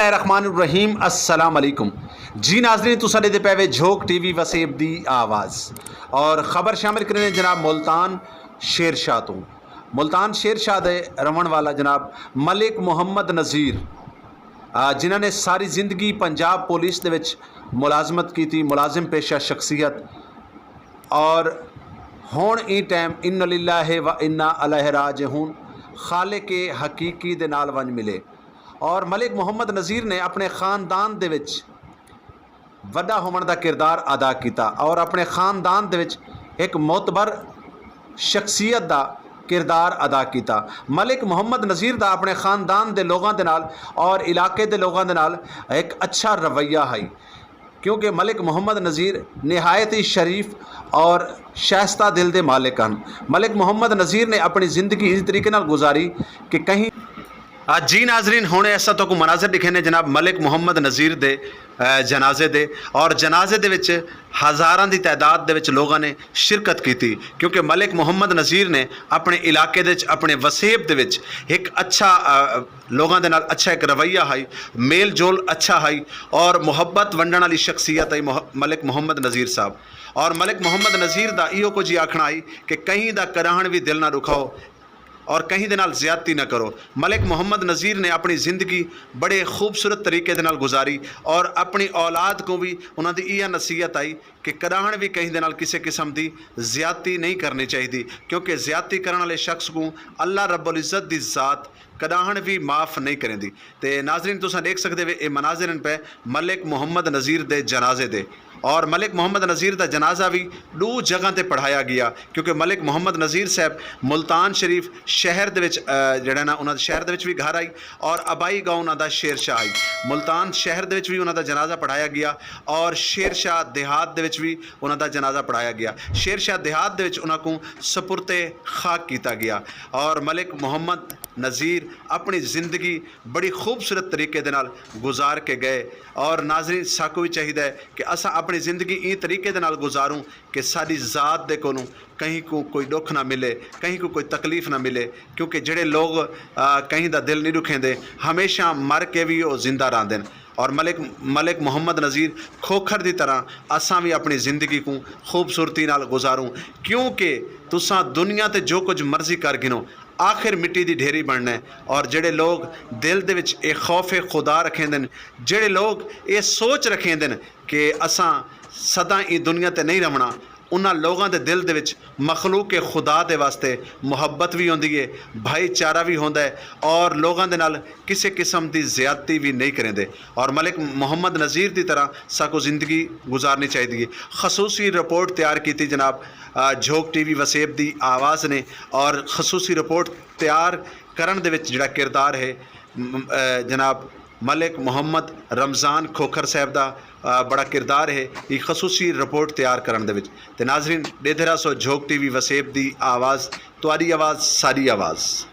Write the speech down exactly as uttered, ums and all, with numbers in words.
الرحمن الرحیم، السلام علیکم۔ جی ناظرین، تساں دے پے وے جھوک ٹی وی وسیب دی آواز اور خبر شامل کرنے جناب ملتان شیر شاہ تو۔ ملتان شیر شاہ دے رون والا جناب ملک محمد نذیر، آ، جنہاں نے ساری زندگی پنجاب پولیس دے وچ ملازمت کی تھی، ملازم پیشہ شخصیت، اور ہون ای ٹائم ان للہ و انا الیہ راجعون، خالق حقیقی دے نال ونج ملے۔ اور ملک محمد نذیر نے اپنے خاندان دے وچ وڈا ہوون دا کردار ادا کیتا اور اپنے خاندان دے وچ ایک معتبر شخصیت دا کردار ادا کیتا۔ ملک محمد نذیر دا اپنے خاندان دے لوگاں دے نال اور علاقے دے لوگاں دے نال ایک اچھا رویہ ہے، کیونکہ ملک محمد نذیر نہایت ہی شریف اور شائستہ دل دے مالک ہن۔ ملک محمد نذیر نے اپنی زندگی اس طریقے نال گزاری کہ کہیں آ، جی ناظرین، ہن ایسا تو کو مناظر دکھے نے جناب ملک محمد نذیر دے، آ، جنازے دے، اور جنازے دے وچ ہزاراں دی تعداد دے وچ لوگاں نے شرکت کیتی، کیونکہ ملک محمد نذیر نے اپنے علاقے دے وچ، اپنے وسیب دے وچ ایک اچھا، آ، لوگاں دے نال اچھا ایک رویہ ہائی، میل جول اچھا ہائی، اور محبت ونڈن والی شخصیت ہائی مح-، ملک محمد نذیر صاحب۔ اور ملک محمد نذیر دا ایہو کچھ ہی آکھنا ہائی کہ کہیں دا کراہن بھی دل نہ رکھاؤ، اور کہیں دے نال زیادتی نہ کرو۔ ملک محمد نذیر نے اپنی زندگی بڑے خوبصورت طریقے دے نال گزاری، اور اپنی اولاد کو بھی انہاں دی ایہہ نصیحت آئی کہ کداہن بھی کہیں دے نال کسے قسم دی زیادتی نہیں کرنی چاہیدی، کیونکہ زیادتی کرن والے شخص کو اللہ رب العزت دی ذات کداہن بھی معاف نہیں کریندی۔ تے ناظرین، تساں دیکھ سکدے وے، اے مناظر ہن پے ملک محمد نذیر دے جنازے دے۔ اور ملک محمد نذیر دا جنازہ بھی دو جگہ تے پڑھایا گیا، کیونکہ ملک محمد نذیر صاحب ملتان شریف شہر دے وچ، آ، جڑا نا، انہاں دے شہر دے وچ بھی گھر آئی، اور آبائی گاؤں انہاں دا شیر شاہ آئی۔ ملتان شہر دے وچ بھی انہاں دا جنازہ پڑھایا گیا، اور شیر شاہ دیہات دے وچ بھی انہاں دا جنازہ پڑھایا گیا۔ شیر شاہ دیہات دے وچ انہاں کو سپرد خاک کیتا گیا۔ اور ملک محمد نذیر اپنی زندگی بڑی خوبصورت طریقے دے نال گزار کے گئے۔ اور ناظرین، ساکو بھی چاہیدا ہے کہ اساں اپنی زندگی این طریقے دے نال گزاروں کہ ساڈی ذات دے کولوں کہیں کو کوئی دکھ نہ ملے، کہیں کو کوئی تکلیف نہ ملے، کیونکہ جڑے لوگ، آ، کہیں دا دل نہیں دکھیندے، ہمیشہ مر کے بھی وہ زندہ رہندے نے۔ اور ملک ملک محمد نذیر کھوکھر دی طرح اساں بھی اپنی زندگی کو خوبصورتی نال گزاروں، کیونکہ تساں دنیا تے جو کچھ مرضی کر گنو، آخر مٹی دی ڈھیری بننا ہے۔ اور جڑے لوگ دل دے وچ اے خوف خدا رکھیں دن، جڑے لوگ اے سوچ رکھیں دن کہ اساں سدا ای دنیا تے نہیں رہنا، انہاں لوگاں دے دل دے وچ مخلوق خدا دے واسطے محبت بھی ہوندی ہے، بھائی چارہ بھی ہوندا ہے، اور لوگاں دے نال کسے قسم دی زیادتی بھی نہیں کریندے۔ اور ملک محمد نذیر دی طرح ساکو زندگی گزارنی چاہیدی ہے۔ خصوصی رپورٹ تیار کیتی جناب، آ، جھوک ٹی وی وسیب دی آواز نے، اور خصوصی رپورٹ تیار کرن دے وچ جڑا کردار ہے، م-، آ، جناب ملک محمد رمضان کھوکھر صاحب دا، آ، بڑا کردار ہے یہ خصوصی رپورٹ تیار کرن دے وچ۔ تے ناظرین، دیدھے رہا سو جھوک ٹی وی وسیب دی آواز، تہاڈی آواز، ساڈی آواز۔